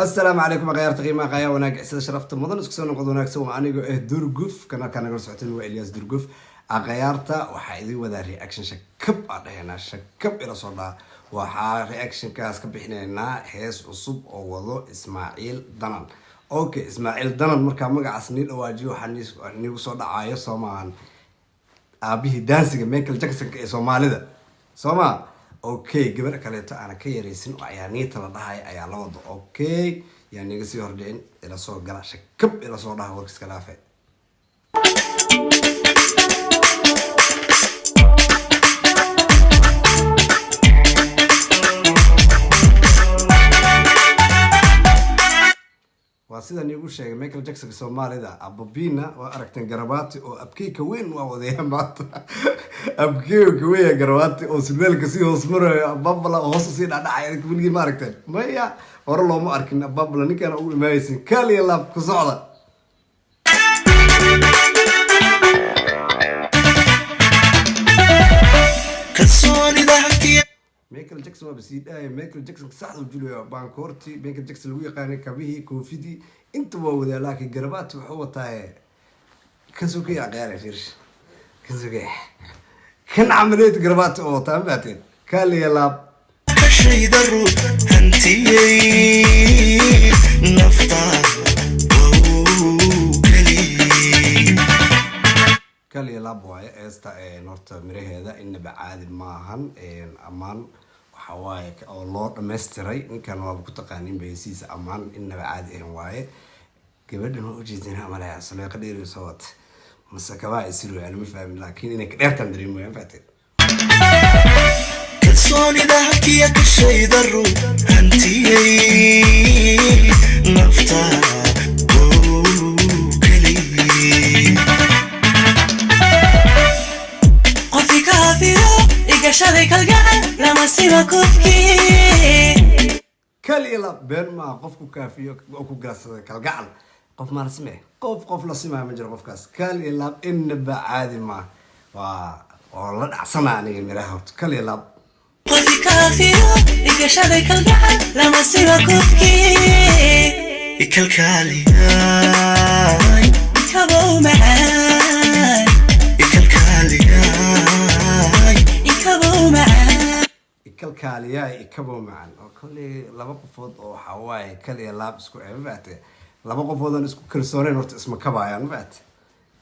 Asalaamu calaykum akhyaarta qiimaha qaya wanaag, sida sharafta mudan, isku soo noqod wanaagsan. Waa anigoo ah Durguf, kanaalka nagala socoteen waa Elias Durguf. Akhyaarta, waxaa idin wadaa reaction shakab aan dhahaynaa, shakab ila soo dhaa. Waxaa reactionkaas ka bixinaynaa hees cusub oo wado Ismaaciil Danan. Okay, Ismaaciil Danan markaa magacaas nii dhawaajiyo, waxaa niigu soo dhacayo, soo maahan, aabihii daansiga Michael Jacksonka ee Soomaalida, soo maa? Okay, gabar kaleeto aana ka yaraysin oo Ayaaniita la dhahay ayaa la wado. Okay, yaa niga sii hordhicin, ila soo gala, shakab ila soo dhaha, warkiska laafe. Waa sida niigu sheegay, Michael Jacksonka Soomaalida ababina waa aragteen. Garabaati oo abkeyka weyn waa wadaya maanta, abkeyka weyn garabaati oo surweelka sii hoos marayo, ababala hoos usii dhacdhacay. Weligii ma aragteen? Maya, hore looma arkin ababala. Ninkaan ugu imaayeysin kaaliya laab ku socda. Kalsoonida hantiya. Michael Jackson waaba sii dhaaya. Michael Jackson saxda u julayo, baankoortii Michael Jackson lagu yaqaanay, kabihii, koofidii, inta waa wadaa, laakiin garabaati wuxuu wataa kan sokaya. Aqyaara, fiirsh kan sokaya, kan camaleed garabaati oo wataa, ma baateen? Kaaliya laab. Kashayda ruux hantiyey nafta wow keliyey. Kaliya laab waaye eesta. Horta miraheeda inaba caadi maahan. Ammaan waxa waaye oo loo dhammaystiray. Ninkan waaba ku taqaanin baysiisa, ammaan inaba caadi ahan waaye. Gabadhan waa ujeedina malaya, Suleeqa dheeri soo wata mase kabaa isiro, aan ma fahmin, laakiin inay ka dheertaan dareemoya, ma fahateen? Kalsoonida hantiya, kashayda ruux hantiyey nafta wow keliyey. Qofi kaafiyo igashaday kalgacal lama sima kufkii. Kaliya laab, been maa. Qof ku kaafiyo oo ku gaasada kalgacal, qof maa la simee? Qof qof la simaya ma jiro qofkaas. Kaliya laab, inaba caadi maa, waa oo la dhacsana aniga miraha horta. Kaliya laab. Qofi kaafiyo igashaday kalgacal lama sima kufkii. Ikalkaaliyay. Ikabow macaan. Ikalkaaliyay. Ikabow macaan. Ikalkaaliyaay, ikabo macan oo kolley laba qofood oo waxaa waaye kaliya laab isku ee, ma fahamte? Laba qofoodan isku kalsooneyn horta isma kabaayaan, ma fahamte?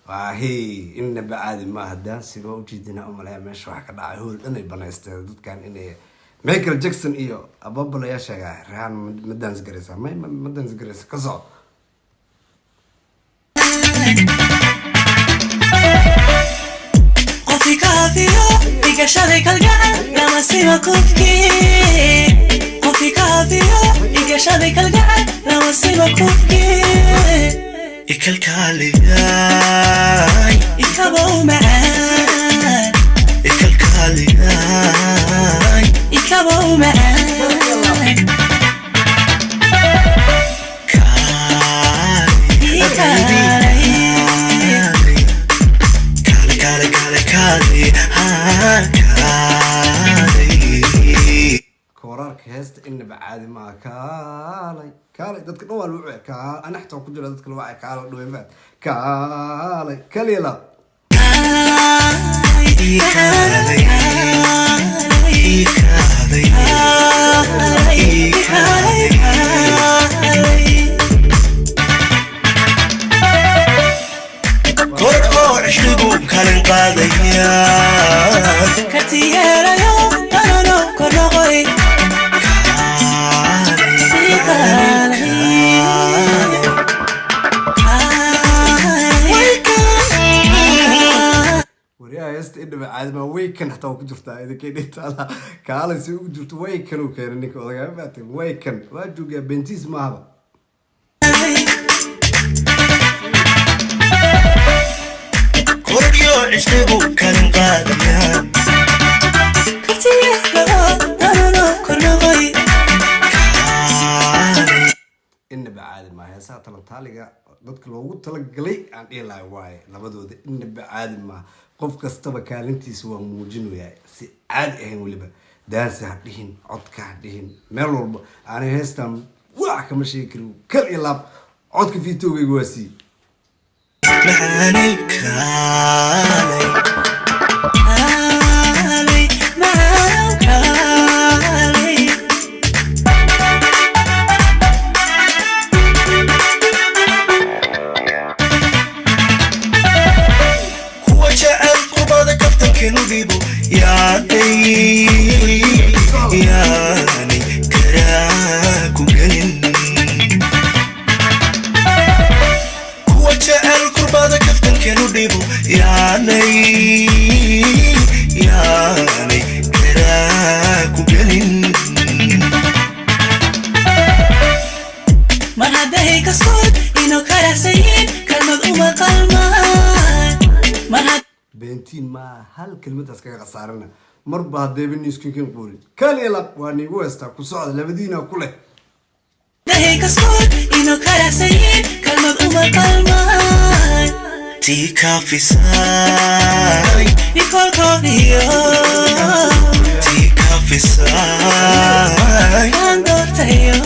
Waahi, inaba caadi maaha. Daansiga waa ujeedina umaleya, meesha waxa ka dhacay hool dhan ay banaysteen dadkan inay Michael Jackson iyo ababala ayaa sheegaa. Rehaan ma daansi garaysaa? May, ma daansi garaysa? Ka soco. Qofi kaafiyo igashaday kalgacal lama sima kufkii. Qofi kaafiyo igashaday kalgacal lama sima kufkii. Ikalkaaliyay. Ikabow macaan. Ikalkaaliyay. Ikabow macaan. Kaalay, kaalay, kaalay, kaalay, haa, kaalay. Kooraarka heesta inaba caadi maaha. Kaalay, kaalay, dadka dhan waa lagu wacay. Ana xataa ku jira dadka la wacay. Kaala dhawey, ma fahamte? Kaalay, kaliya laab. Kaalay, kaalay, kaalay, kaalay. Kor oo cishrigu kalin qaadaya. Katiyeelayo tanano kornoqoy. Kaalay, kaalay. Waryaha, heesta inaba caadi maa. Waykan xataa waa ku jirtaa idinkay dhintaala. Kaalay si ugu jirto, waykan uu keenay ninka odagaa, ma fahamte? Waykan waa joogaa, bentiis maahaba. Kordhiyo cishrigu kalin qaadaya. Katiyeelayo tanano kornoqoy. Kaalay. Inaba caadi maa. Heesaha talantaaliga dadka loogu talagalay aan dhihi lahay waaye labadooda. Inaba caadi maa, qof kastaba kaalintiisa waa muujinayaa si caadi ahayn. Weliba daansi ha dhihin, codka ha dhihin, meel walba aanay heestan wax Wax kama sheegi kari, kal iyo laab. Codka fiitowgayga waa sii. Macaanay kaalay. Kaalay, macaanow kaalay. Kuwa jecel qubada kaftankeenu dhibo yaanay, yaanay karaa ku gelin. Kuwa jecel kurbada kaftankeenu dhibo yaanay, yaanay karaa ku gelin. Mar hadday kaskood inuu karahsayin, kalmad uma qalmaan mar. Beentiin maa, hal kelmadaas kaga khasaarana marba haddeeba niiskinkin quurin. Kal iyo lab waa niigu heystaa. Ku socda, labadiina ku leh. Hadday kaskood inuu karahsayin, kalmad uma qalmaan. Tii kaafisay. Ikolkoodiyo. Tii kaafisay. Kaan doortayo.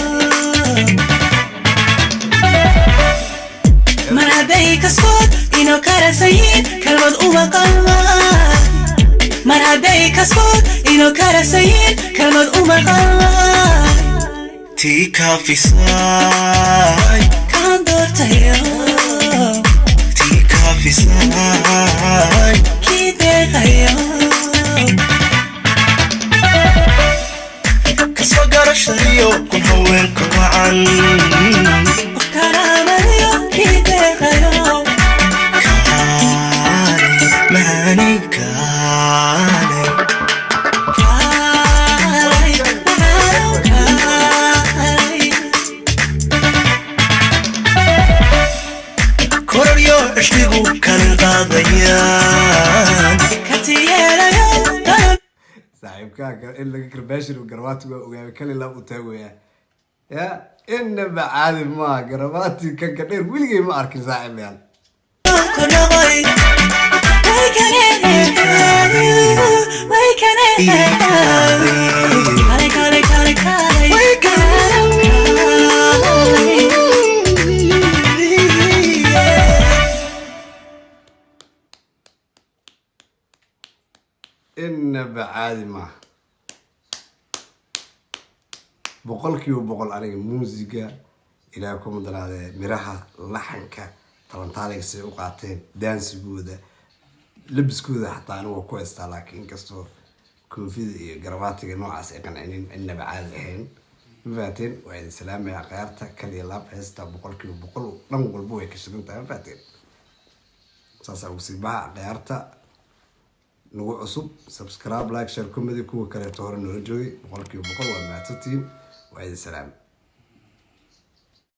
Mar hadday kaskood inuu karasayin, kalmad uma qalmaan. Mar hadday kaskood inuu karasayin, kalmad uma qalmaan. Tii kaafisay. Kaan doortayo. Tii kaafisay. Kii deeqayo. Kasoo garashadiyo kun haweenka wacan. Qof karaamadiyo kii deeqayo. Kaalay macaanay kaalay. Kaalay, macaanow kaalay. Kororyo cishqigu kalin qaadayaan. Karti yeelayo dalan. Saaxiibkaa in laga karbaashir garbaati waa ogaabay. Kal iyo laab u taagaya ya, inaba caadi maa. Garbaati kanka dheer weligay ma arkin, saaxiibayaal. Kornoqoy. Way kane, way kane. Kale, kale, kale, kale. Way kane. Kale. Inaba caadi maaha, 100%. Aniga muusiga ilaah kuma daraadee, miraha, laxanka, talantaaliga siday u qaateen, daansigooda, labiskooda xataa anigu waa ku haystaa. Laakiin inkastoo koofida iyo garabaatiga noocaas ay qancinin, inaba caadi ahayn. Ma fahateen? Waa idin salaamaya khayaarta. Kal iyo laab heesta, 100%, dhan walba way ka shidan tahay. Ma fahateen? Saasaa ugu sii baxa. Khayaarta nagu cusub, subscribe, like, share, comedy. Kuwa kaleeto hore noola joogay, 100% waa mahadsantihiin. Waa idin salaam.